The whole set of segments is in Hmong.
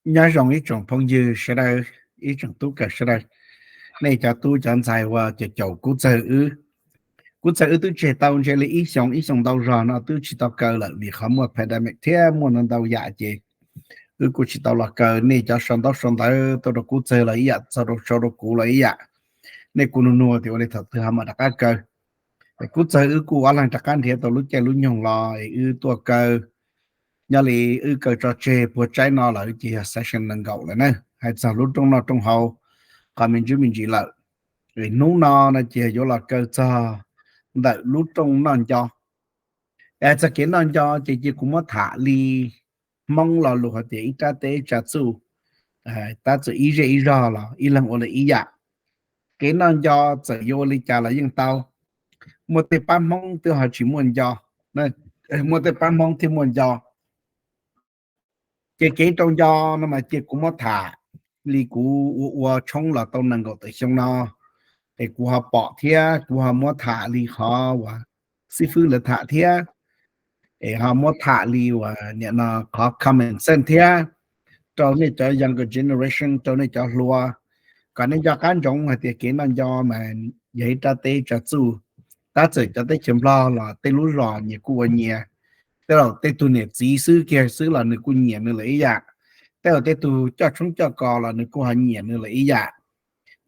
Nyob zoo ib tsoom phooj ywg sawv daws, ib tsoom tub kawm sawv daws, nej cov tub cov ntxhais uas caum caum Kub Txawg wb. Kub Txawg wb twb tseg tau ntshe li ib xyoos ib xyoos ntau zog no twb tsis tau kaw lawm vim qhov muaj pandemic thiab muaj ntau ntau yam ces wb kuj tsis tau los kaw. Nej cov sau ntaub sau ntawv tuaj rau Kub Txawg los ib yam, txog rau sau rau kuv los ib yam, nej kuj nug nug tias ua li thaum twg ho mam rov qab kaw. Kub Txawg wb kuj ob leeg rov qab nrhiav tau lub caij lub nyoog los es wb tuaj kaw. Nyob li wb kaw tso tseg puag tsaib no lawm ces yog session nees nkaum lawm na, hais txog lub rooj noj rooj haus qhov me ntsis me ntsis lawm. Hnub no no ces yuav los kaw txog ntawm lub rooj noj nco. Txog kev noj nco ces cia kuv muab tham li Hmoob lo lus hais tias ib rab teb ib tsa txuj, tab txawm ib zej ib zog los ib leeg ua li ib yam. Kev noj nco txawm yuav ua li cas los yeej tau. Muaj tej pab Hmoob twb ho tsis muaj nco, muaj tej pab Hmoob thiaj muaj nco. Ces kev rau nco no mas cia kuv muab tham li kuv ua ua tshoob los tau nees nkaum tawm xyoo no, es kuv ho pom thiab kuv ho muab tham li qhov uas xib fwb lawv tham thiab, es ho muab tham li uas nim no qhov common sense thiab rau nej cov younger generation, rau nej cov hluas, kom nej nco qab ntsoov hais tias kev noj nco mas yog ib rab teb tsa txuj. Tab txawm cov teb chaws Nplog los tej lub zos nyias kuj ua nyias, tej laus tej tug niam txiv xwb kiag xwb los nws kuj nyiam nws lawm ib yam, tej laus tej tug coj tshoob coj kos los nws kuj ho nyiam nws lawm ib yam.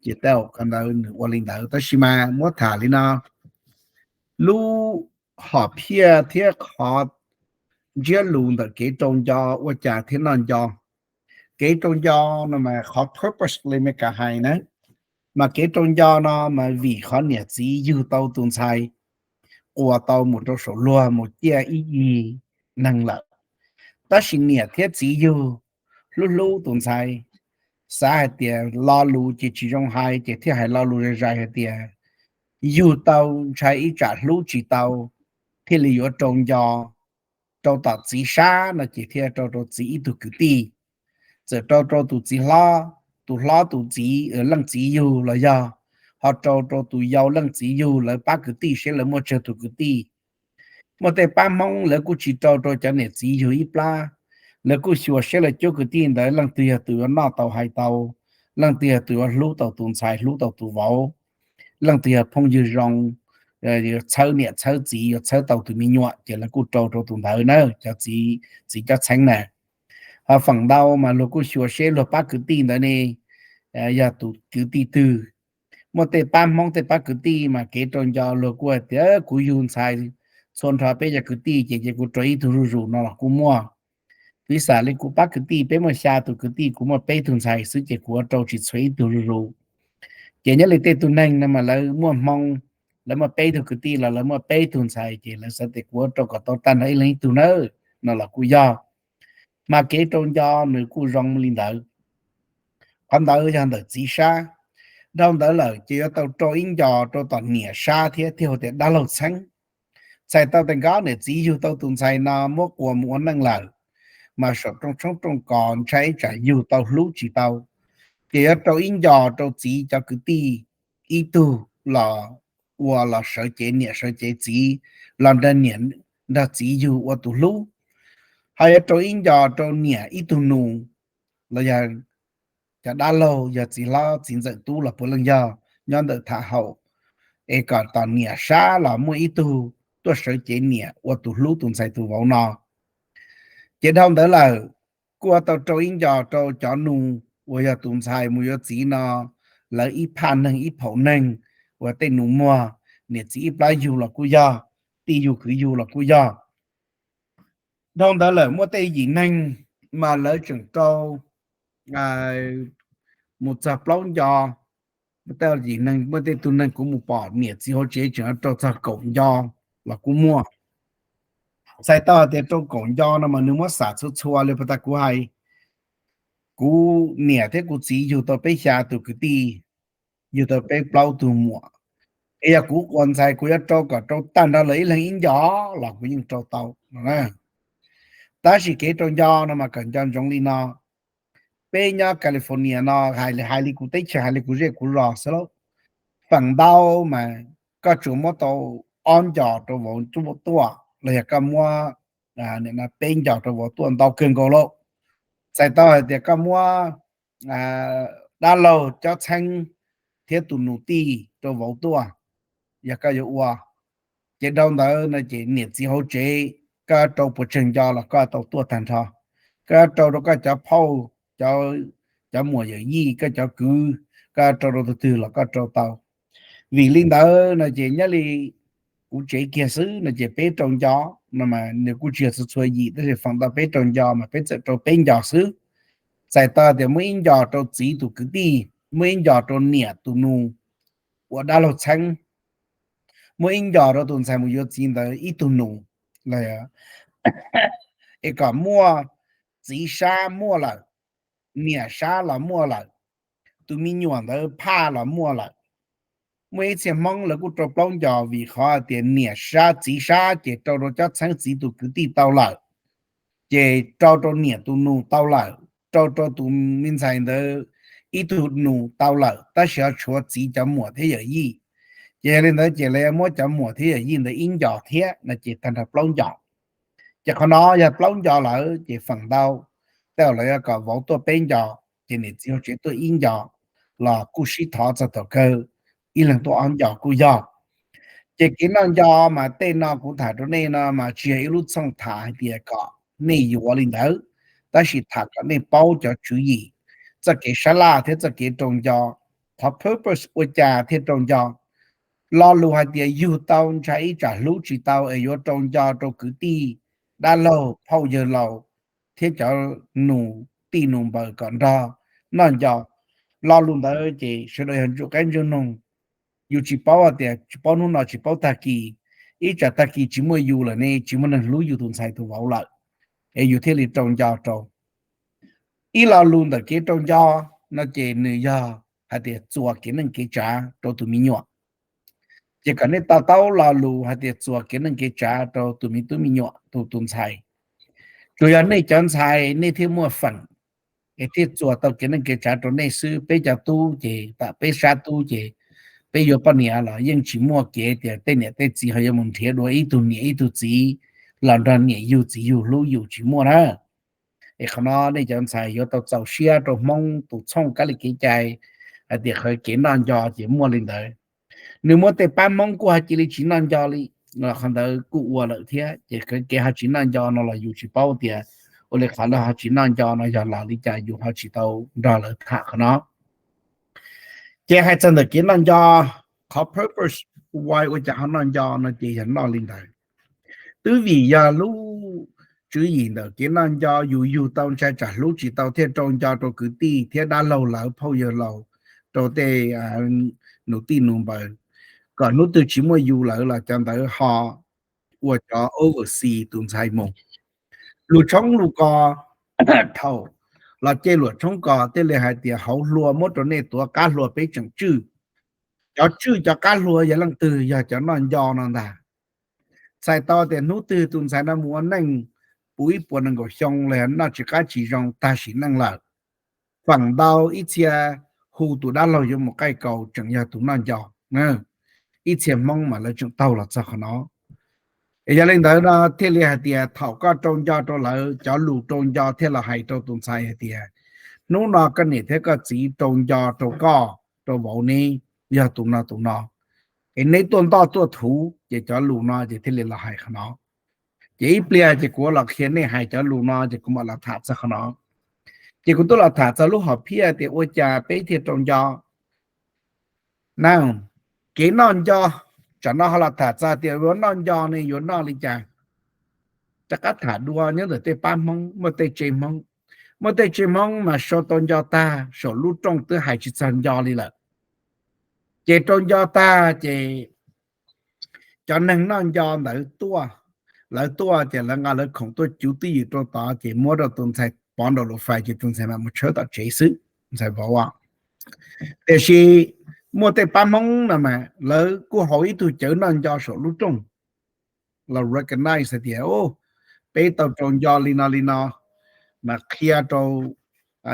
Ces tej laus qhov ntawd nws ua li ntawd, tab sis mas muab tham li no, lub hom phiaj thiab qhov ntsiab lus ntawm kev rau nco ua cas thiaj noj nco. Kev rau nco no mas qhov purpose li Meskas hais na, mas kev rau nco no mas vim qhov niam txiv yug tau tus ntxhais, quas tau mus rau saum luag mus ciaj ib yig neeg lawm. Tab sis niam thiab txiv yug hlub hlub tus ntxhais, xav hais tias lo lus ces tsis zoo hais ces thiaj hais lo lus zais zais hais tias yug tau ntshai ib tsam hlub tsis tau, thiaj li yuav rau nco, rau tom txiv sab no ces thiaj rau rau txiv ib tug kwv tij, txawm rau rau tus txiv hlob, tus hlob tus txiv leej txiv yug los yog, ho rau rau tus yau leej txiv yug lawv pab kwv tij seb lawv muaj tsawg tus kwv tij. Muaj tej pab Hmoob lawv kuj tsis rau rau cov niam txiv yug ib plab, lawv kuj xyuas seb lawv cuab kwv tij ntawd leej twg yog tus yuav noj tau hais tau, leej twg yog tus yuav hlub tau tus ntxhais hlub tau tus vauv, leej twg yog phooj ywg zoo, yuav txhawb niam txhawb txiv yuav txhawb tau tus me nyuam ces lawv kuj rau rau tus ntawd na, cov txiv cov txheeb na. Ho feem ntau mas luag kuj xyuas seb luag pab kwv tij ntawd ne yog tus kwv tij twg. Muaj tej pab Hmoob tej pab kwv tij mas kev rau nco luag kuj hais tias kuv yug ntxhais txhua nrho peb cov kwv tij ces ces kuv rau ib tug zuj zus no los kuj muaj. Piv xam li kuv pab kwv tij peb muaj xya tus kwv tij kuv muaj peb tug ntxhais xwb ces kuv ua rau tsis txhua ib tug zuj zus. Ces nyob li tej tug neeg no mas lawv muaj hmoo, lawv muaj peb tug kwv tij los lawv muaj peb tug ntxhais ces lawv xav tias kuv ua rau kom tau tag nrho ib leeg ib tug nawb no los kuj yog. Mas kev rau nco nws kuj zoo li ntawd. Qhov ntawd yog ntawm txiv sab. Dhau ntawd lawm ces yuav tau rau ib nco rau tom niam sab thiab thiaj hu tias dab laug txheeb. Txhais tau tias nkawd niam txiv yug tau tus ntxhais no muab quas mus ua neej lawm, mas saum rooj tshoob rooj kos ntshai ib tsam yug tau hlub tsis tau, ces yuav rau ib nco rau txiv cov kwv tij ib tug los ua los sawv cev niam sawv cev txiv, los nrog niam nrog txiv yug ua tus hlub. Ho yuav rau ib nco rau niam ib tug nus, los yog cov dab laug yog txiv hlob txiv ntxawm tub los puav leej yog nyob ntawm tham haum, es kom tom niam sab los muaj ib tug tuaj sawv cev niam ua tus hlub tus ntxhais tus vauv no. Ces dhau ntawd lawm, kuj ua tau rau ib nco rau cov nus uas yog tus ntxhais mus yuav txiv no, lawv ib phaj neeg ib phaum neeg uas tej nus muag, niam txiv ib plab yug los kuj yog, tij yug kwv yug los kuj yog. Dhau ntawd lawm muaj tej yim neeg mas lawv tseem rau mus txog plaub nco, tej yim neeg muaj tej tug neeg kuv mus pom niam txiv hauv tsev tseem rau txog kaum nco los kuj muaj. Txhais tau hais tias rau kaum nco no mas nws muab xam txhua txhua li puas tas kuv hais. Kuv niam thiab kuv txiv yug tau peb xya tus kwv tij, yug tau peb plaub tug muam. Es yog kuv quas ntxhais kuv yuav rau kom rau tag nrho lawv ib leeg ib nco los kuv yeej rau tau no na. Tab sis kev rau nco no mas kom nco ntsoov li no, peb nyob California no hais li, hais li kuv teb chaws hais li kuv zej kuv zos xwb lauj. Feem ntau mas koj tsuas muab tau ob nco rau vauv tuaj los yog koj muab peb nco rau vauv tuaj ntau kawg nkaus lauj. Txhais tau hais tias koj muab dab laug Cob Txheeb thiab tus nus tij rau vauv tuaj, yog koj yuav ua, ces dhau ntawd no ces niam txiv hauv tsev, koj rau puas tsawg nco los koj tau tuaj tag nrho. Koj rau rau koj cov phauj, cov muam yawm yij, koj cov kwv, koj rau rau tus twg los koj rau tau. Vim li ntawd no ces nyob li kuv tsev kiag xwb no ces peb rau nco, no mas nws kuj tsis yog txhua txhua yim, tab sis feem ntau peb rau nco mas peb txawm rau peb nco xwb. Txhais tau tias muab ib nco rau txiv tus kwv tij, muab ib nco rau niam tus nus ua dab laug Txheeb, muab ib nco rau tus ntxhais mus yuav txiv ntawd ib tug nus, es kom muaj txiv sab muaj lawm, niam sab los muaj lawm, tus me nyuam ntawd phaj los muaj lawm. Muaj ib txhia Hmoob lawv kuj rau plaub nco vim qhov tias niam sab txiv sab ces rau rau Cob Txheeb txiv tus kwv tij tau lawm, ces rau rau niam tus nus tau lawm, rau rau tus me ntxhais ntawd ib tug nus tau lawm, tab sis ho tshuav txiv cov muam thiab yawm yij. Ces yog li ntawd ces lawv yuav muab cov muam thiab yawm yij ntawd ib nco thiab no ces tag nrho plaub nco. Ces qhov no yog plaub nco lawm ces feem ntau tej zaum lawv yuav kom vauv tuaj peb nco, ces niam txiv hauv tsev tuaj ib nco los kuj sib thov txog thaum kawg ib leeg tuaj ob nco kuj yog. Ces kev noj nco mas tej no kuv tham rau nej no mas tsis yog ib lub txhooj tham hais tias kom nej yuav li ntawd, tab sis tham kom nej paub cov tswv yim, txoj kev sab laj thiab txoj kev rau nco, qhov purpose ua cas thiaj rau nco. Lo lus hais tias yug tau ntshai ib tsam hlub tsis tau es yuav rau nco rau kwv tij, dab laug, phauj yawg laus thiab cov nus tij nus npaws kom nrog noj nco. Lo lus ntawd ces sawv daws yog ntsuj qaib ntsuj noog, yus tsis paub tias tsis paub hnub no tsis paub tag kis, ib tsam tag kis tsis muaj yus lawm ne tsis muaj neeg hlub yus tus ntxhais tus vauv lawm, es yus thiaj li rau nco rau. Ib lo lus ntawm kev rau nco no ces nws yog hais tias txuas kev neej kev tsav rau tus me nyuam. Ces kom nej to taub lo lus hais tias txuas kev neej kev tsav rau tus me tub me nyuam, tus tus ntxhais. Tsuas yog nej cov ntxhais nej thiaj muaj feem es thiaj txuas tau kev neej kev tsav rau nej xwb. Peb cov tub ces tam peb sab tub ces peb yuav poj niam los yeej tsis muaj kev tias tej niam tej txiv ho yuav mus nrhiav dua ib tug niam ib tug txiv los nrog niam yug txiv yug hlub yus, tsis muaj na. Es qhov no nej cov ntxhais yuav tau txaus siab rau Hmoob tus txhooj kab li kev cai hais tias qhov kev noj nco ces muaj li ntawd. Nws muaj tej pab Hmoob kuj ho cia li tsis noj nco li, qhov ntawd kuj ua lawm thiab. Ces kev ho tsis noj nco no los yus tsis paub tias ua li qhov lawv ho tsis noj nco no yog los li cas yus ho tsis tau nrog lawv tham qhov no. Ces hais txog ntawm kev noj nco, qhov purpose why ua cas ho noj nco no ces yog noj li ntawd. Twb vim yog lub tswv yim ntawm kev noj nco, yus yug tau ntshai tsam hlub tsis tau thiaj rau nco rau kwv tij thiab dab laug lawv, phauj yawg laus, rau tej nus tij nus npaws, kom hnub twg tsis muaj yus lawm los cov ntawd ho ua cov oversee tus ntxhais mus. Lus tshoob lus kos, thaum los cej luam tshoob kos thiaj li hais tias hauv hlua muab rau nej tuav, qab hlua peb tseem tswj. Cov tswj cov qab hlua yog leej twg? Yog cov noj nco no ntag. Txhais tau tias hnub twg tus ntxhais no mus ua neej puv ib puas nees nkaum xyoo los yog noj tsis qab tsis zoo tag sim neej lawm, feem ntau ib txhia hu tus dab laug yuav mus qaij kaus tseem yog tus noj nco. Ib txhia Hmoob mas lawv tseem taug los txog qhov no. Es yog li ntawd no thiaj li hais tias thaum koj rau nco rau lawv, cov lus rau nco thiaj los hais rau tus ntxhais hais tias hnub no koj niam thiab koj txiv rau nco rau koj rau vauv neb yog tus no tus no, es neb tuaj ntoj tuaj thuv, ces cov lus no ces thiaj li los hais qhov no. Ces ib pliag ces kuv los qhia nej hais cov lus no ces kuv mam los tham txog qhov no. Ces kuv tuaj los tham txog lub hom phiaj tias ua cas peb thiaj rau nco na. Kev noj nco, tsam no ho los tham txog tias yuav noj nco ne yuav noj li cas. Rov qab tham dua nyob ntawm tej pab Hmoob, muaj tej tsev Hmoob, muaj tej tsev Hmoob mas sau tau nco tag saum lub rooj twb hais tsis txog nco li lawm. Ces rau nco tag ces cov neeg noj nco ntawd tuaj, lawv tuaj ces lawv nqa lawv khoom tuaj cuv twj ywm rau tod ces muab rau tus ntxhais pov nraum lus fais ces tus ntxhais mam mus tshawb tom tsev xwb, ntxhais vauv. Tiam sis muaj tej pab Hmoob no mas lawv kuj haus ib tug cawv noj nco saum lub rooj los recognize hais tias peb tau rau nco li no li no, mas qhia rau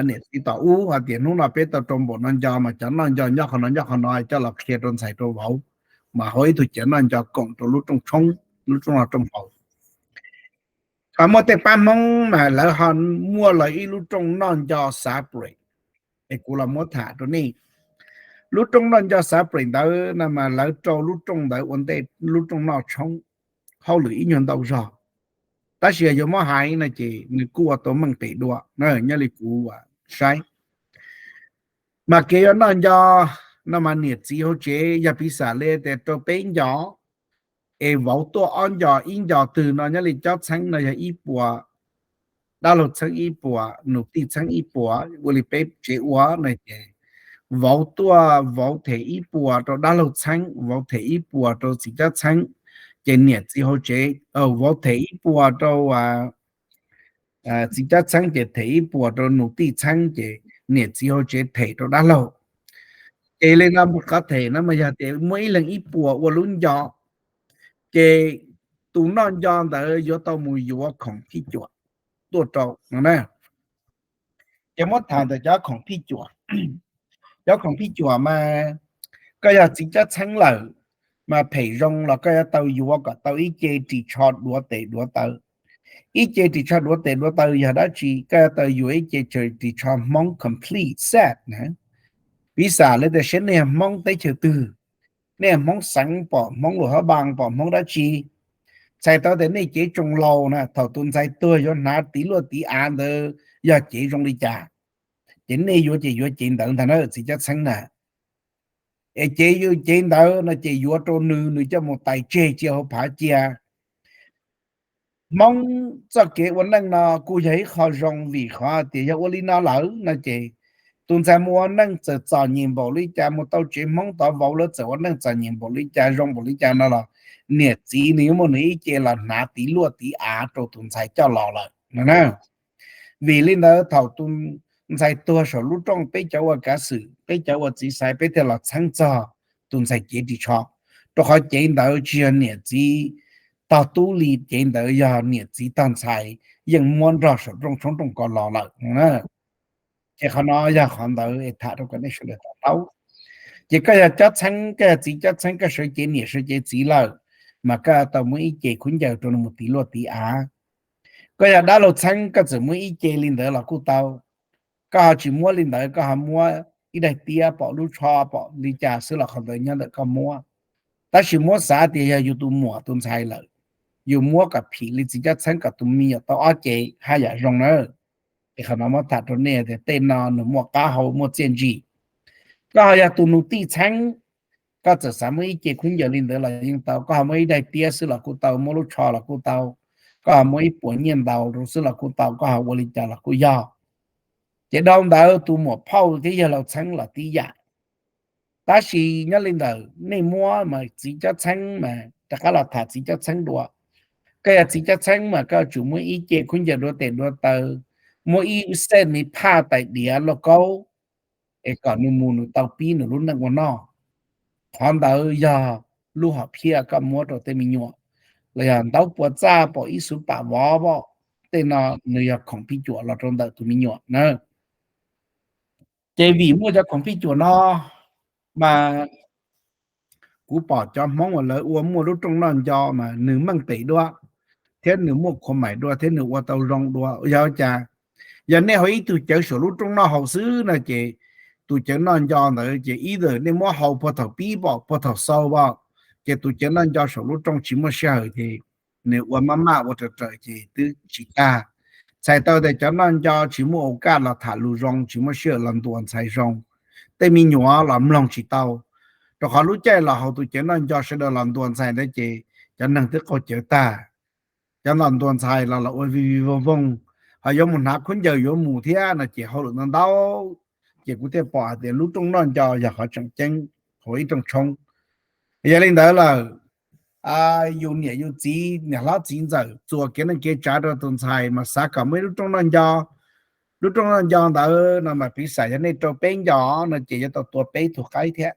niam txiv tom ub hais tias hnub no peb tau rau npaum no nco mas cov noj nco nyob qhov no nyob qhov no, coj los qhia rau ntxhais rau vauv, mas haus ib tug cawv noj nco koom rau lub rooj tshoob, lub rooj noj rooj haus. Ho muaj tej pab Hmoob mas lawv ho muaj lawv ib lub rooj noj nco xav pres, es kuv los muab tham rau nej. Lub rooj noj nco xav pres ntawd no mas lawv rau lub rooj ntawd ua ntej lub rooj noj tshoob, hauj lwm ib nyuag ntau zog. Tab sis yog yuav muab hais no ces nws kuj ua tau meej pem dua, nyob li kuv saib. Mas kev yuav noj nco no mas niam txiv hauv tsev yog piv xam li tias rau peb nco, es vauv tuaj ob nco, ib nco twg no nyob li cob txheeb no yog ib puas, dab laug txheeb ib puas, nus tij txheeb ib puas, ua li peb tsev ua no ces vauv tuaj, vauv them ib puas rau dab laug txheeb, vauv them ib puas rau txiv cob txheeb, ces niam txiv hauv tsev, vauv them ib puas rau txiv cob txheeb ces them ib puas rau nus tij txheeb, ces niam txiv hauv tsev them rau dab laug. Ces li no qhov them no mas yog tias muaj ib leeg ib puas ua lub nco, ces tus noj nco ntawd yuav tau mus yuav khoom phij cuam tuaj rau no na. Ces muab tham ntawm cov khoom phij cuam. Cov khoom phij cuam mas koj yog txiv cob txheeb lawm, mas phem zoo los koj yuav tau yuav kom tau ib ce ris tsho duav tes duav taw. Ib ce ris tsho duav tes duav taw yog dab tsi? Koj yuav tau yuav ib ce ris tsho Hmoob complete set na. Piv xam li tias seb nej yog Hmoob teb chaws twg, nej yog Hmoob xeev pom Hmoob luam hab npas pom Hmoob dab tsi, txhais tau tias nej cev tsoo laus na, thaum tus ntxhais tuag yuav hnav tiv luaj tiv av ntawd yog cev zoo li cas, ces nej yuav ces yuav cev ntawd ntag na txiv cob txheeb na. Es cev, cev ntawd no ces yuav rau nws, nws coj mus tais tseg cia hauv phav cia. Hmoob txoj kev ua neej no kuj yog ib qho zoo vim qhov tias yog ua li no lawm no ces tus ntxhais mus ua neej txawm txom nyem npaum li cas, mus tau tsev Hmoob tod vauv lawv txawm ua neej txom nyem npaum li cas, zoo npaum li cas no los niam txiv nws yuav muaj nws ib ce los hnav tiv luaj tiv av rau tus ntxhais coj los lawm no na. Vim li ntawd thaum tus ntxhais tuag saum lub rooj peb cov ua kav xwm, peb cov ua txiv xaiv peb thiaj los txheeb txog tus ntxhais cev ris tsho, rau qhov cev ntawd tsis yog niam txiv tog tub li, cev ntawd yog niam txiv tog ntxhais yeej muab nrog saum rooj tshoob rooj kos los lawm. Ces qhov no yog qhov ntawd es tham rau kom nej sawv daws tau paub. Ces koj yog cob txheeb, koj yog txiv cob txheeb, koj sawv cev niam sawv cev txiv lawm, mas koj tau muab ib ce khaub ncaws rau nws mus tiv luaj tiv av. Koj yog dab laug txheeb koj txawm muab ib ce li ntawd los kuj tau. Koj ho tsis muab li ntawd, koj ho muab ib daim tiab pom lub tsho pom li cas xwb los qhov ntawd nyob ntawm koj muab. Tab sis muab xav tias yog yus tus muam tus ntxhais lawm, yus muab kom phim li txiv cob txheeb kom tus me nyuam tau ob ce haj yam zoo na. Es qhov no muab tham rau nej tias tej no nws muaj qab hau muaj txiaj ntsig. Koj ho yog tus nus tij txheeb, koj txawm xav muab ib ce khaub ncaws li ntawd los yeej tau, koj ho muab ib daim tiab xwb los kuj tau, muab lub tsho los kuj tau, koj ho muab ib puas nyiaj ntaus rau xwb los kuj tau, koj ho ua li cas los kuj yog. Ces dhau ntawd tus muam phauj thiab yawg laus txheeb los tib yam. Tab sis nyob li ntawd nej muab mas txiv cob txheeb mas rov qab los tham txiv cob txheeb dua. Koj yog txiv cob txheeb mas koj tsum muab ib ce khaub ncaws dua tes dua taw, muab ib xej me phaj tais diav lauj kaub, es kom nws mus nws tau pib nws lub neej ua noj. Qhov ntawd yog lub hom phiaj koj muab rau tej me nyuam, los yog ntaub pua txaj pom ib xuv pam vov, tej no nws yog khoom phij cuam los rau ntawm tus me nyuam na. Ces vim muaj cov khoom phij cuam no mas kuv pom cov Hmoob uas lawv ua muaj lub rooj noj nco mas nws meej pem dua, thiab nws muaj khuam maim dua thiab nws ua tau zoo dua. Yog cas? Yog nej haus ib tug cawv saum lub rooj noj haus xwb no ces tus cawv noj nco ntawd ces either nej muab haus puag thaum pib pom puag thaum xaus pom, ces tus cawv noj nco saum lub rooj tsis muaj sij hawm ces nws ua maj maj ua raws raws ces twb tsis tag. Txhais tau tias cov noj nco tsis muaj au kaj los tham lus zoo, tsis muaj sij hawm los ntuas ntxhais zoo, tej me nyuam los mloog tsis tau. Rau qhov lub caij los haus tus cawv noj nco sawv daws los ntuas ntxhais ntawd ces cov neeg twb qaug cawv tag. Cov los ntuas ntxhais los los ua vij vij voog voog, ho yuav mus hnav khaub ncaws yuav mus thiab no ces hauj lwm ntau ntau, ces kuv thiaj pom hais tias lub rooj noj nco yog qhov tseem ceeb hauv ib rooj tshoob. Yog li ntawd lawm, yus niam yus txiv, niam hlob txiv ntxawm txuas kev neej kev tsav rau tus ntxhais mas xav kom muaj ib lub rooj noj nco. Lub rooj noj nco ntawd no mas piv xam yog nej rau peb nco no ces yuav tau tua peb tug qaib thiab.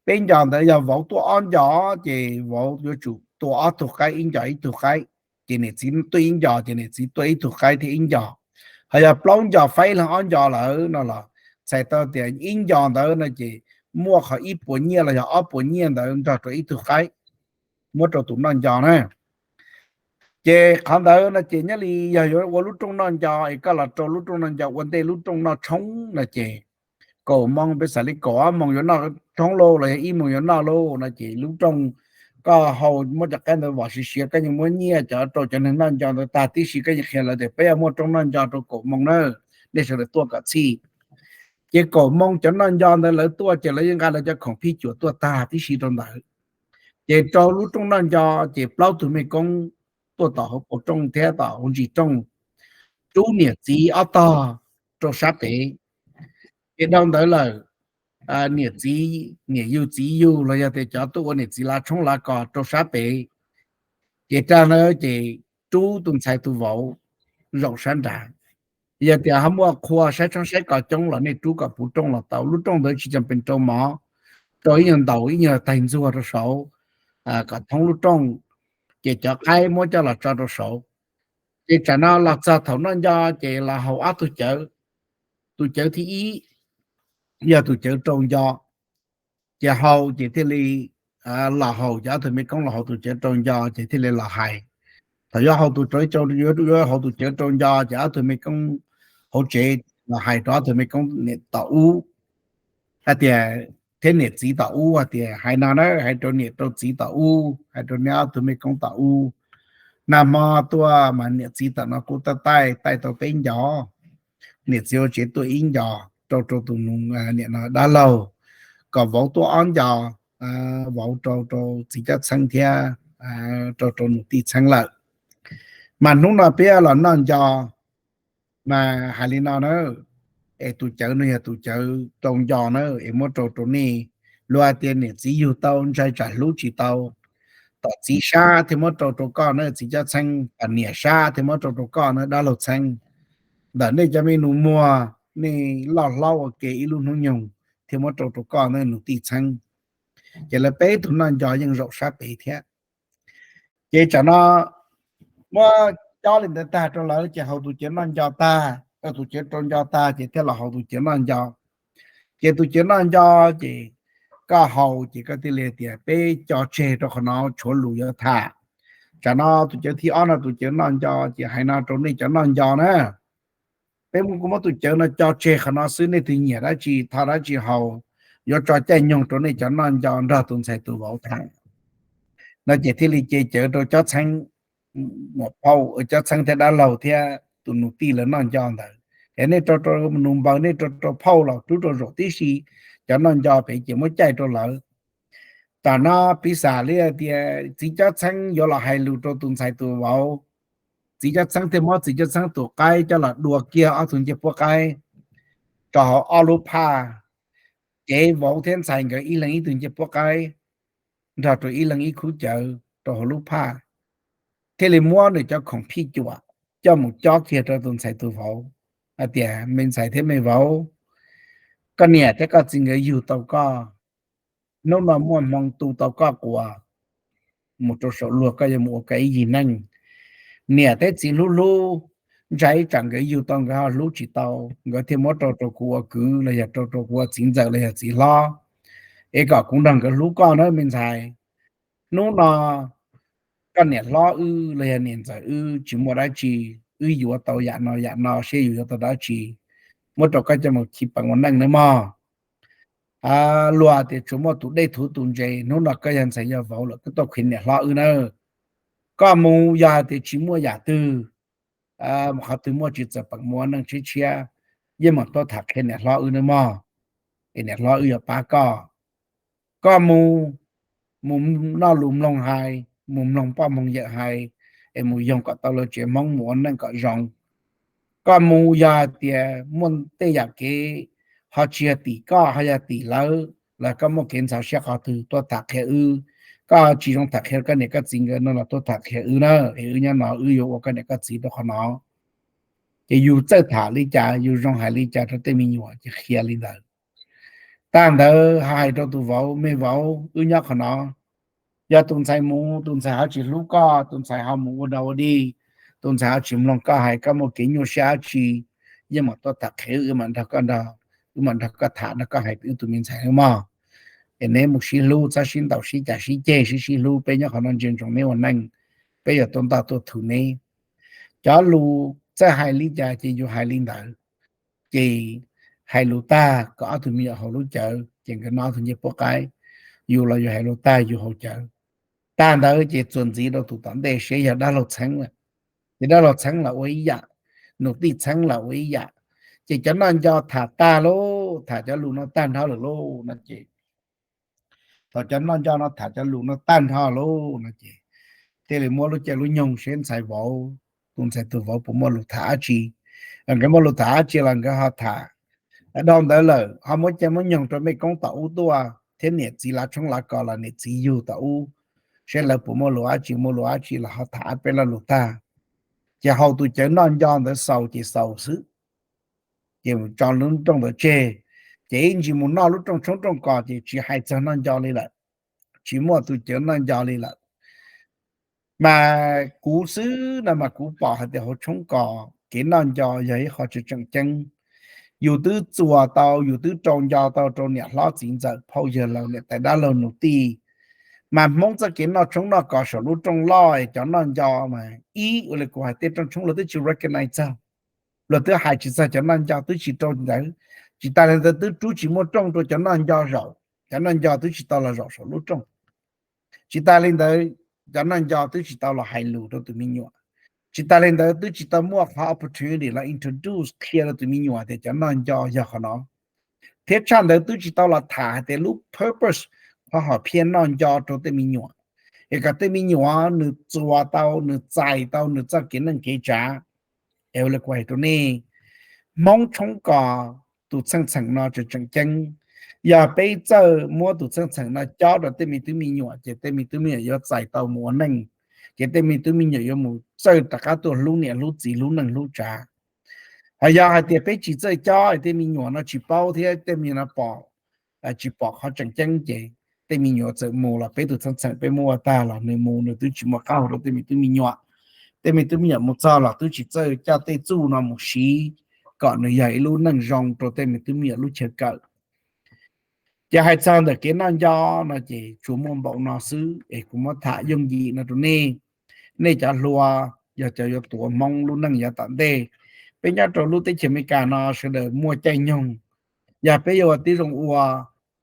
Peb nco ntawd yog vauv tuaj ob nco ces vauv yuav tsum tua ob tug qaib, ib nco ib tug qaib. Ces niam txiv tuaj ib nco ces niam txiv tua ib tug qaib thiab ib nco. Ho yog plaub nco faib leeg ob nco lawm no los txhais tau tias ib nco ntawd no ces muaj qhov ib puas nyiaj los yog ob puas nyiaj ntawd nrog rau ib tug qaib, muab rau tus noj nco na. Ces qhov ntawd no ces nyob li yog yuav ua lub rooj noj nco es koj los rau lub rooj noj nco ua ntej lub rooj noj tshoob no ces kaum moos, peb xav li kaum ob moos yuav noj tshoob lauj los yog ib moos yuav noj lauj no ces lub rooj koj hau muab cov qaib ntawd vom siav siav, koj yeej muab nyiaj cov rau cov neeg noj nco ntawd tag tib si, koj yeej qhia lawv tias peb yuav muaj rooj noj nco rau kaum moos na, nej sawv daws tuaj kom txhij. Ces kaum moos cov noj nco ntawd lawv tuaj ces lawv yeej nqa lawv cov khoom phij cuam tuaj tag tib si rau ntawd. Ces rau lub rooj noj nco ces plaub tug mej koob tuaj tom hauv paus rooj thiab tom hauv ntsis rooj, rub niam txiv ob tog rau sab pem. Ces dhau ntawd lawm, niam txiv, niam yug txiv yug los yog tias cov tuaj ua niam txiv lav tshoob lav kos rau sab pem. Ces rag na ces rub tus ntxhais tus vauv zaum sab nrad. Yog tias ho muaj qhua saib tshoob saib kos coob los nej rub kom puv rooj los tau. Lub rooj ntawd tsis cam pees rau mov, rau ib nyuag ntaus ib nyuag taig ntxuag rau saud kom thoob lub rooj, ces cov qaib muab coj los tso rau saud. Ces tsam no los txog thaum noj nco ces los haus ob tug cawv. Tus cawv thib ib yog tus cawv rau nco, ces haus ces thiaj li los haus, ces ob tug mej koob los haus tus cawv rau nco ces thiaj li los hais. Thaum yuav haus tus, yuav haus tus cawv rau nco ces ob tug mej koob hauv tsev los hais rau ob tug mej koob niam tom ub hais tias, thiab niam txiv tom ub hais tias, hais no na, hais rau niam rau txiv tom ub, hais rau nej ob tug mej koob tom ub, nag hmo tuaj mas niam txiv tom no kuj taij taij taij tau peb nco, niam txiv hauv tsev tuaj ib nco, rau rau tus nus niam no dab laug, kom vauv tuaj ob nco, vauv rau rau txiv cob txheeb thiab rau rau nus tij txheeb lawm. Mas hnub no peb los noj nco, mas hais li no na, es tus cawv no yog tus cawv rau nco na, es muab rau rau nej. Luag hais tias niam txiv yug tau ntsais tsam hlub tsis tau, tom txiv sab thiaj muab rau rau koj na txiv cob txheeb, tom niam sab thiaj muab rau rau koj na dab laug txheeb. Ntawm nej cov me nus muag, nej loj hlob ua ke ib lub hnub nyoog thiaj muab rau rau koj na nus tij txheeb. Ces lawv peb tug noj nco yeej zaum sab pem thiab. Ces tsam no muab cob li ntawd tag rau lawv ces haus tus cawv noj nco tag, tus cawv rau nco tag ces thiaj los haus tus cawv noj nco. Ces tus cawv noj nco ces koj haus ces koj thiaj li tias peb co tseg rau qhov no tshuav lus yuav tham. Tsam no tus cawv thib ob no tus cawv noj nco ces hais no rau nej cov noj nco na, peb kuj muab tus cawv no co tseg qhov no xwb, nej twg nyiam dab tsi tho dab tsi haus, yuav tso caij nyoog rau nej cov noj nco nrog tus ntxhais tus vauv tham. No ces thiaj li ce cawv rau cob txheeb, muam phauj, cob txheeb thiab dab laug thiab tus nus tij lawv noj nco ntawd. Es nej rau rau nus npaws, nej rau rau phauj los rub rau zaum tib si, cov noj nco pem ces muab caij rau lawv. Tam no piv xam li tias txiv cob txheeb yuav los hais lus rau tus ntxhais tus vauv, txiv cob txheeb thiaj muab txiv cob txheeb tus qaib coj los dua kiag ob tug ncej puab qaib rau hauv ob lub phaj, cev vauv thiab ntxhais nkawd ib leeg ib tug ncej puab qaib nrog rau ib leeg ib khub cawv rau hauv lub phaj, thiaj li muab nws cov khoom phij cuam coj mus cob kiag rau tus ntxhais tus vauv hais tias, me ntxhais thiab me vauv, koj niam thiab koj txiv nkawd yug tau koj, hnub no muaj hmoo tu tau koj quas mus rau saum luag, koj yuav mus ua koj ib yig neej. Niam thiab txiv hlub hlub, ntshai ib tsam nkawd yug tau nkawd ho hlub tsis tau, nkawd thiaj muab rau rau kuv ua kwv los yog rau rau kuv ua txiv ntxawm los yog txiv hlob, es kom kuv nrog nkawd hlub koj na me ntxhais. Hnub no koj niam hlob wb los yog niam ntxawm wb tsis muaj dab tsi, wb yuav tau yam no yam no seb yus yuav tau dab tsi, muab rau koj coj mus chiv peem ua neej nawb mog. Luag tias tsuas muaj tus dej thuv tus ntse, hnub no koj yog ntxhais yog vauv lawm koj tuaj qhia niam hlob wb nawb. Koj mus yog hais tias tsis muaj yam twg, qhov twg muaj tsis txawm peem mus ua neej tshiab tshiab, yeej mam tuaj tham qhia niam hlob wb nawb mog, es niam hlob wb yuav pab koj. Koj mus, mus noj lus mloog hais, mus mloog poj mloog yawm hais, es mus yoog kom tau lawv tsev Hmoob mus ua neej kom zoo. Koj mus yog hais tias muaj tej yam kev ho tsis yog tim koj ho yog tim lawv los koj muaj kev ntxhov siab qhov twg tuaj tham qhia wb. Koj tsis zoo tham qhia koj niam koj txiv nkawd no los tuaj tham qhia wb na, es wb nyob no wb yuav ua koj niam koj txiv rau qhov no. Ces yus txawj tham li cas, yus zoo hais li cas rau tej me nyuam ces qhia li ntawd. Tag ntawd ho hais rau tus vauv, me vauv, wb nyob qhov no, yog tus ntxhais mus tus ntxhais ho tsis hlub koj, tus ntxhais ho mus ua dog ua dig, tus ntxhais ho tsis mloog koj hais, koj muaj kev nyuaj siab dab tsi, yeej mam tuaj tham qhia wb, wb mam nrog koj nrog, wb mam nrog koj tham nrog koj hais wb tus me ntxhais nawb mog. Es neb mus sib hlub, txhob sib ntaus sib cav sib ceg, sib sib hlub, peb nyob qhov no ntsia ntsoov neb ua neej. peb yuav tuaj ntoj tuaj thum neb. Cov lus txawj hais li cas ces yus hais li ntawd. Ces hais lus tag kom ob tug me nyuam haus lub cawv ces nkawd noj ob tug ncej puab qaib. Yus los yus hais lus tag yus haus cawv. Tag ntawd ces txuas ntxiv rau tus tom ntej seb yog dab laug txheeb lawm. Ces dab laug txheeb los ua ib yam, nus tij txheeb los ua ib yam. Ces cov noj nco tham tag lauj, tham cov lus no tag nrho lawm lauj no ces, thaum cov noj nco no tham cov lus no tag nrho lauj no ces thiaj li muab lub caij lub nyoog seb ntxhais vauv, tus ntxhais tus vauv puas muaj lus tham dab tsi. Nkawd muaj lus tham dab tsi los nkawd ho tham. Dhau ntawd lawm ho muab caij muab nyoog rau mej koob tom ub tuaj thiab niam txiv lav tshoob lav kos los niam txiv yug tom ub, seb lawv puas muaj lus dab tsi, muaj lus dab tsi los ho tham ob peb lo lus tag. Ces haus tus cawv noj nco ntawd xaus ces xaus xwb. Ces tso lub rooj ntawd tseg, ces ib ntsis mus noj lub rooj tshoob rooj kos ces tsis hais txog noj nco li lawm, tsis muaj tus cawv noj nco li lawm. Mas kuv xwb no mas kuv pom hais tias hauv tshoob kos kev noj nco yog ib qho tseem tseem ceeb. Yus twb txuas tau, yus twb rau nco tau rau niam hlob txiv ntxawm phauj yawg laus niam tais dab laug nus tij. Mas Hmoob txoj kev noj tshoob noj kos saum lub rooj loj es cov noj nco mas ib ua li kuv hais tej rooj tshoob luag twb tsis recognize txog, luag twb hais tsis txog cov noj nco, twb tsis rau ntawd. Tsis tas li ntawd twb rub tsis muaj rooj rau cov noj nco zaum, cov noj nco twb tsis tau los zaum saum lub rooj. Tsis tas li ntawd, cov noj nco twb tsis tau los hais lus rau tus me nyuam. Tsis tas li ntawd twb tsis tau muaj qhov opportunity los introduce qhia rau tus me nyuam tias cov noj nco yog qhov no. Thiab tshaj ntawd twb tsis tau los tham hais tias lub purpose, qhov hom phiaj noj nco rau tej me nyuam, es kom tej me nyuam nws txuas tau, nws txais tau nws txoj kev neej kev tsav. Es ua li kuv hais rau nej, Hmoob tshoob kos tus txheej txheem no tseem tseem ceeb. Yog peb txawj muab tus txheej txheem no cob rau tej me tub me nyuam ces tej me tub me nyuam yuav txais tau mus ua neej, ces tej me tub me nyuam yuav mus txawj rov qab tuaj hlub niam hlub txiv hlub neej hlub tsav. Ho yog hais tias peb tsis txawj cob, tej me nyuam no tsis paub thiab tej me nyuam no pom, tsis pom qhov tseem ceeb ces tej me nyuam txawm mus los peb tus txheej txheem peb muab ua tag los nws mus nws twb tsis muaj qab hau rau tej me tub me nyuam. Tej me tub me nyuam mus txog los twb tsis txawj coj tej txuj no mus siv kom nws yog ib lub neej zoo rau tej me tub me nyuam lub chaw kawm. Ces hais txog ntawm kev noj nco no ces tsuas muaj npaum no xwb es kuv muab tham yooj yim no rau nej. Nej cov hluas yog cov yuav tuav Hmoob lub neej yav tom ntej. Peb nyob rau lub teb chaws Amelikas no sawv daws muaj caij nyoog, yog peb yuav ua tib zoo ua,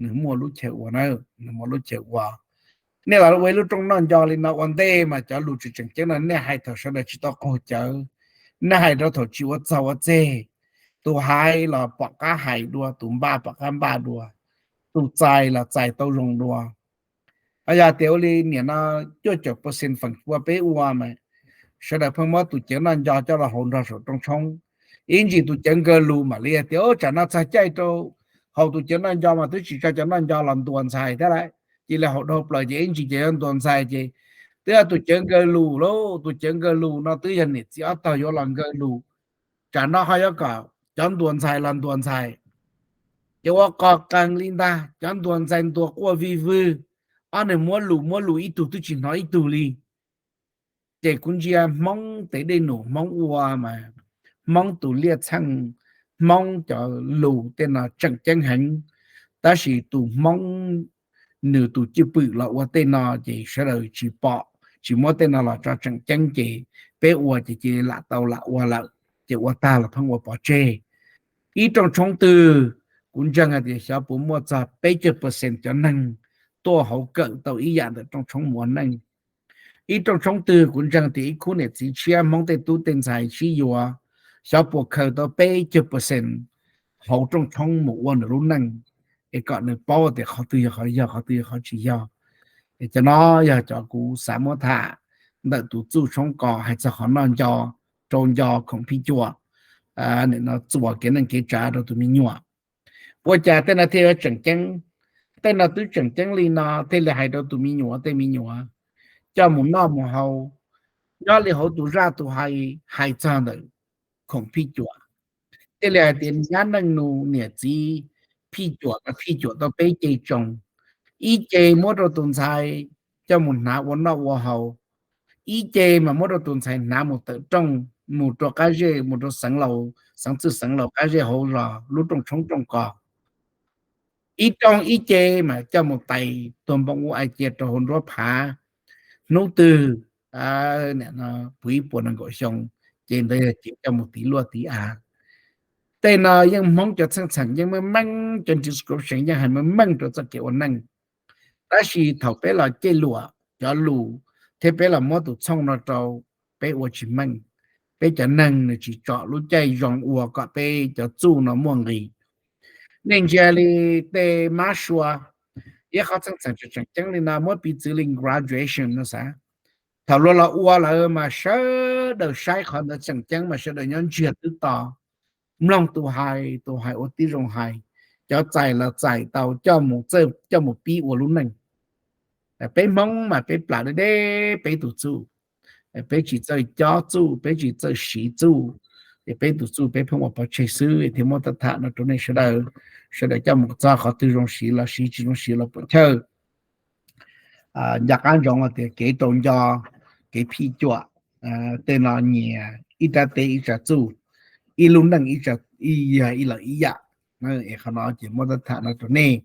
nws muaj lub chaw ua na, nws muaj lub chaw ua. Nej los ua ib lub rooj noj nco li no ua ntej mas cov lus tseem tseem ceeb no nej hais thaum sawv daws tsis tau qaug cawv, nej hais rau thaum tsis ua txaug ua txeg. Tus hais los pom qab hais dua, tus npaj pom qab npaj dua, tus txais los txais tau zoo dua. Yog tias ua li nim no cuaj caum percent feem pua peb ua mas sawv daws pheej muab tus cawv noj nco coj los haus nrog saum rooj tshoob. Ib ntsis tus cawv nkawg lus mam li tias tsam no txog caij rau haus tus cawv noj nco mas twb tsis tso cov noj nco los ntuas ntxhais thiab lawm. Cia li haus dhau plaws ces ib ntsis ces yuav ntuas ntxhais ces twb yog tus cawv nkawg lus lauj, tus cawv nkawg lus no twb yog niam txiv ob tog yuav los nkawg lus. Tsam no ho yuav kom cov ntuas ntxhais los ntuas ntxhais. Ces ua qog qees li ntag, cov ntuas ntxhais ntuas quaj vij vwg, ob neeg muab lus muab lus ib tug twb tsis hnov ib tug li. Ces kuv ntsia Hmoob tes dej num Hmoob ua mas Hmoob tus liaj txheej, Hmoob cov lus tej no tseem ceeb heev, tab sis tus Hmoob nws tus cwj pwm los ua tej no ces sawv daws tsis pom, tsis muab tej no los tso tseem ceeb ces peb ua ces cia li lam tau lam ua lawm, ces ua tag los pheej ua pov tseg. Ib rooj tshoob twg kuv ntseeg hais tias xyov puas muaj txog peb caug percent cov neeg tuaj hauv kawm tau ib yam ntawm rooj tshoob mus ua neej. Ib rooj tshoob twg kuv ntseeg tias ib khub niam txiv tshiab Hmoob tej tub tej ntxhais sib yuav, xyov puas khaws tau peb caug percent hauv rooj tshoob mus ua nws lub neej, es kom nws paub tias qhov twg yog qhov yog, qhov twg yog qhov tsis yog. Es cov no yog cov kuv xav muab tham ntawm tus txuj tshoob kos hais txog qhov noj nco, rau nco, khoom phij cuam, nim no txuas kev neej kev tsav rau tus me nyuam. Ua cas tej no thiaj yuav tseem ceeb? Tej no twb tseem ceeb li no thiaj li hais rau tus me nyuam, tej me nyuam coj mus noj mus haus. Nyob li hauv tus zaj tus hais, hais txog ntawm khoom phij cuam, thiaj li hais tias nyab neej nus niam txiv phij cuam, phij cuam tau peb ce tsoos. Ib ce muab rau tus ntxhais coj mus hnav ua noj ua haus, ib ce mas muab rau tus ntxhais hnav mus tawm rooj, mus rau qab zej, mus rau xeev laus, xeev txwj xeev laus qab zej hauv zos lub rooj tshoob rooj kos. Ib rooj ib ce mas coj mus tais tuag npoo ua ai cia rau hauv nruab phav. Hnub twg puv ib puas nees nkaum xyoo, ces ntawd yog cev coj mus tiv luaj tiv av. Tej no yeej Hmoob cov txheej txheem yeej meej meej, cov description yeej hais meej meej rau txoj kev ua neej. Tab sis thaum peb los coj luam cov lus thiab peb los muab tus txhooj no rau, peb ua tsis meej. Peb cov neeg nws tsis tsom lub caij zoo ua kom peb cov txuj no muaj nqis. Nej ntsia li tej mab sua, ib qhov txheej txheem tseem ceeb li no muab piv txwv li graduation no xav. Thaum luag los ua lawm mas sawv daws saib qhov ntawd tseem ceeb mas sawv daws nyob ntsiag twb to, mloog tus hais, tus hais ua tib zoo hais, cov txais los txais tau coj mus pib ua lub neej. Peb Hmoob mas peb plam deb deb peb tus txuj, peb tsis txawj cob txuj, peb tsis txawj siv txuj, es peb tus txuj peb pheej ua pov tseg xwb. Thiaj muab tham no rau nej sawv daws, sawv daws coj mus txog qhov twg zoo siv los siv, tsis zoo siv los puam chawj. Nco qab ntsoov tias kev rau nco, kev phim cuam, tej no nyias ib rab teb ib tsav txuj, ib lub neej ib yam, ib los ib yam. Es qhov no ces muab tham no rau nej.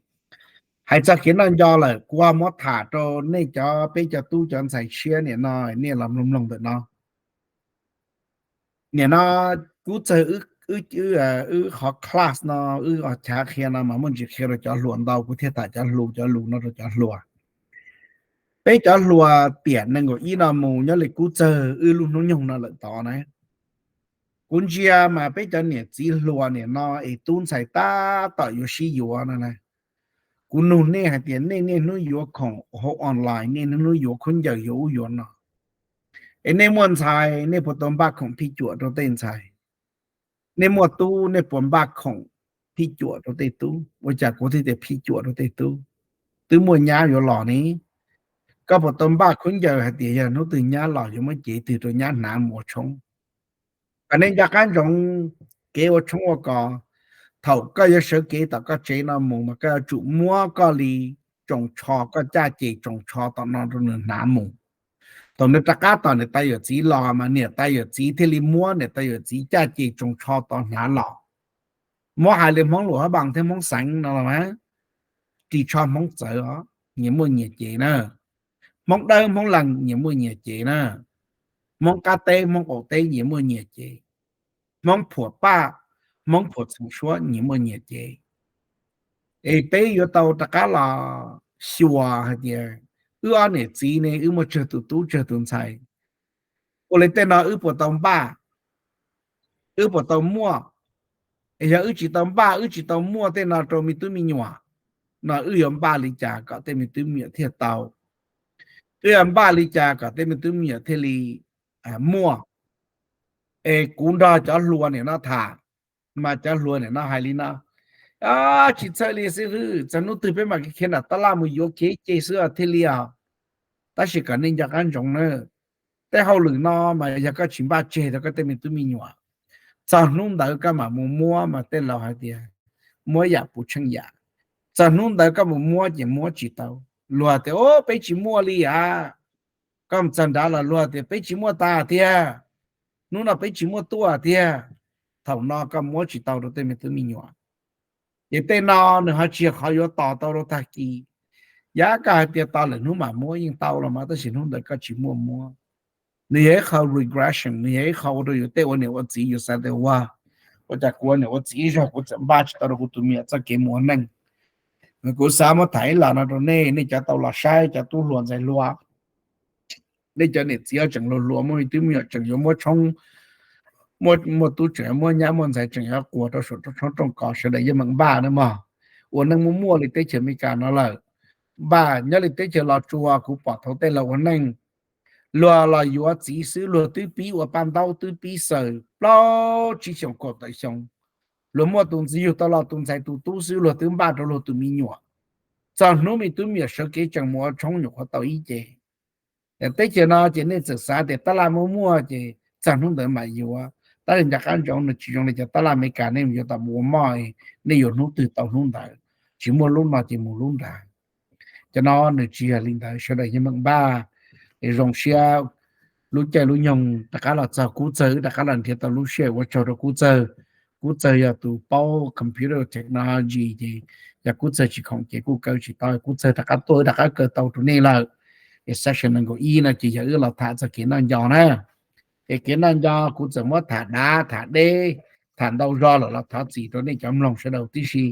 Hais txog kev noj nco lawm, kuv ho muab tham rau nej cov, peb cov tub cov ntxhais tshiab nim no, nej los mloog mloog ntawm no. Nim no Kub Txawg wb qhov class no, wb chav qhia no mas muaj ntsis qhia rau cov hluas ntau, kuv thiaj tham cov hluas, cov lus no rau cov hluas. Peb cov hluas tiam nees nkaum ib no mus nyob li Kub Txawg wb lub hnub nyoog no lawm tod na, kuv ntsia mas peb cov niam txiv hluas nim no es tub ntxhais tab tom yuav sib yuav no na. Kuv nug nej hais tias nej niaj hnub yuav khoom hauv online, nej niaj hnub yuav khaub ncaws yuav ub yuav no, es nej muaj ntxhais nej puas tau npaj khoom phim cuam rau tej ntxhais? Nej muaj tub nej puas npaj khoom phim cuam rau tej tub? Ua cas kuv thiaj tias phim cuam rau tej tub? Twb muaj nyab yuav los ne. Koj puas tau npaj khaub ncaws hais tias yog hnub twg nyab los yuav muab cev twg rau nyab hnav mus ua tshoob? Kom nej nco qab ntsoov kev ua tshoob ua kos, thaum koj yuav sawv kev tom koj tsev no mus mas koj yuav tsum muab koj li tsoos tsho, koj caj ces tsoos tsho tom no rau nws hnav mus. Thaum nws rov qab tom niam tais yawm txiv los mas niam tais yawm txiv thiaj li muab niam tais yawm txiv caj ces tsoos tsho tod hnav los. Muab hais li Hmoob Luam Hab Npas thiab Hmoob Xeev no los mas, ris tsho Hmoob txawv os, nyias muaj nyias cev na. Hmoob Dawb Hmoob Lees nyias muaj nyias cev na. Hmoob Qab Teb Hmoob Qaum Teb nyias muaj nyias cev. Hmoob Phuam Paj, Hmoob Phuam Txheem Suab nyias muaj nyias cev. Es peb yuav tau rov qab los xyuas hais tias wb ob niam txiv ne wb muaj tsawg tus tub tsawg tus ntxhais, ua li tej no wb puas tau npaj, wb puas tau muaj? Es yog wb tsis tau npaj, wb tsis tau muaj tej no rau me tub me nyuam no, wb yuav npaj li cas kom tej me tub me nyuam thiaj tau? Wb yuav npaj li cas kom tej me tub me nyuam thiaj li muaj? Es kuv nrog cov hluas nim no tham, mas cov hluas nim no hais li no: Tsis txhawj li xib hwb, txog hnub twg peb mam khiav nram tab laj mus yuav khiav ib ce xwb thiaj li os. Tab sis kom nej nco qab ntsoov na, tej hauj lwm no mas yog koj tsis npaj tseg rau koj tej me tub me nyuam, txog hnub ntawd koj mam mus muab mas tej laus hais tias muab yam puv tsheej yam. Txog hnub ntawd koj mus muab ces muab tsis tau. Luag tias, Peb tsis muaj li as. Koj mus txog nrad los luag tias, Peb tsis muaj tas tiag, hnub no peb tsis muaj tuaj tiag. Thaum no koj muab tsis tau rau tej me tub me nyuam. Ces tej no nws ho tsis yog qhov yuav tos tau rau tag kis. Yav koj hais tias tos lwm hnub mam muab yeej tau los mas, tab sis hnub ntawd koj tsis muaj muab. Nws yog ib qho regression, nws yog ib qho ua rau yus tej ua niam ua txiv yus xav tias, Ua, ua cas kuv ua niam ua txiv ib zaug kuv txawm npaj tsis tau rau kuv tus me nyuam txoj kev mus ua neej? Kuv xav muab tham ib los no rau nej, nej cov tau los saib, cov tub hluas ntxhais hluas, nej cov niam txiv tseem hluas hluas, muaj me tub me nyuam tseem yuav muab tshoob, muaj tub tseem yuav muab nyab muaj ntxhais tseem yuav quas rau saum tshoob rooj kos, sawv daws yeej meem npaj na mog. Ua neej muaj muaj li teb chaws Amelikas no lawm. Npaj nyob li teb chaws Los Tsuas kuv pom thaum tej laus ua neej, luag los yuav txiv xwb luag twb pib ua paj ntaub twb pib xaws plaub tsib xyoos kaum tawm xyoo. Luag muaj tus ntxhais, yug tau los tus ntxhais tus tub xwb luag twb npaj rau luag tus me nyuam. Txog hnub me tub me nyuam sawv kev tseem mus ua tshoob nyuam qhuav tau ib ce. Teb chaws no ces nej txawm xav tias tab laj muaj muaj ces txog hnub ntawd mam yuav. Tab sis nco qab ntsoov, nws tsis zoo li cov tab laj Amelikas nej yuav tau mus ua moj, nej yuav hnub twg tau hnub ntawd, tsis muaj lub no ces mus lub ntawd. Cov no nws tsis yog li ntawd, sawv daws yeej meem npaj. Es zoo siab lub caij lub nyoog rov qab los txog Kub Txawg, wb rov qab los nrhiav tau lub sij hawm, ua tsaug rau Kub Txawg. Kub Txawg yog tus paub computer technology ces yog Kub Txawg tsis khoom ces kuj kaw tsis tau, Kub Txawg rov qab tuaj wb rov qab kaw tau rau nej lawm. Section nees nkaum ib no ces yog wb los tham txog kev noj nco na. Es kev noj nco kuv txawm muab tham dav tham deb, tham ntau zog lawm los thov txim rau nej cov mloog sawv daws tib si.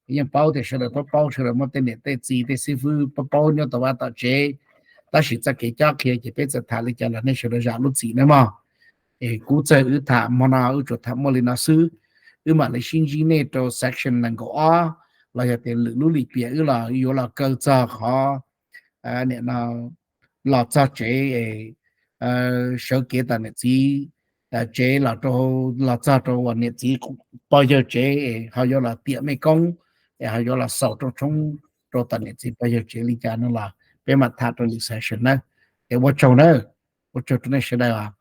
Yeej paub tias sawv daws paub paub, sawv daws muaj tej niam tej txiv tej xib fwb paub paub nyob tom vaj tom tsev, tab sis txoj kev cob qhia ces peb txawm tham li cas los nej sawv daws zam lub txim nawb mog. Es kuv txawm wb tham hmo no wb tsuas tham muaj li no xwb. Wb mam li sib ntsib nej rau section nees nkaum ob los yog tias lwm lub lim piam wb los yuav los kaw txog qhov nim no los txog tsev, sawv kev tom niam txiv tsev los rau, los txog rau uas niam txiv pog yawg tsev es ho yuav los tiam mej koob, es ho yuav los xaus rooj tshoob rau tom niam txiv pog yawg tsev li cas no los peb mam tham rau lwm section na. Es ua tsaug na, ua tsaug rau nej sawv daws.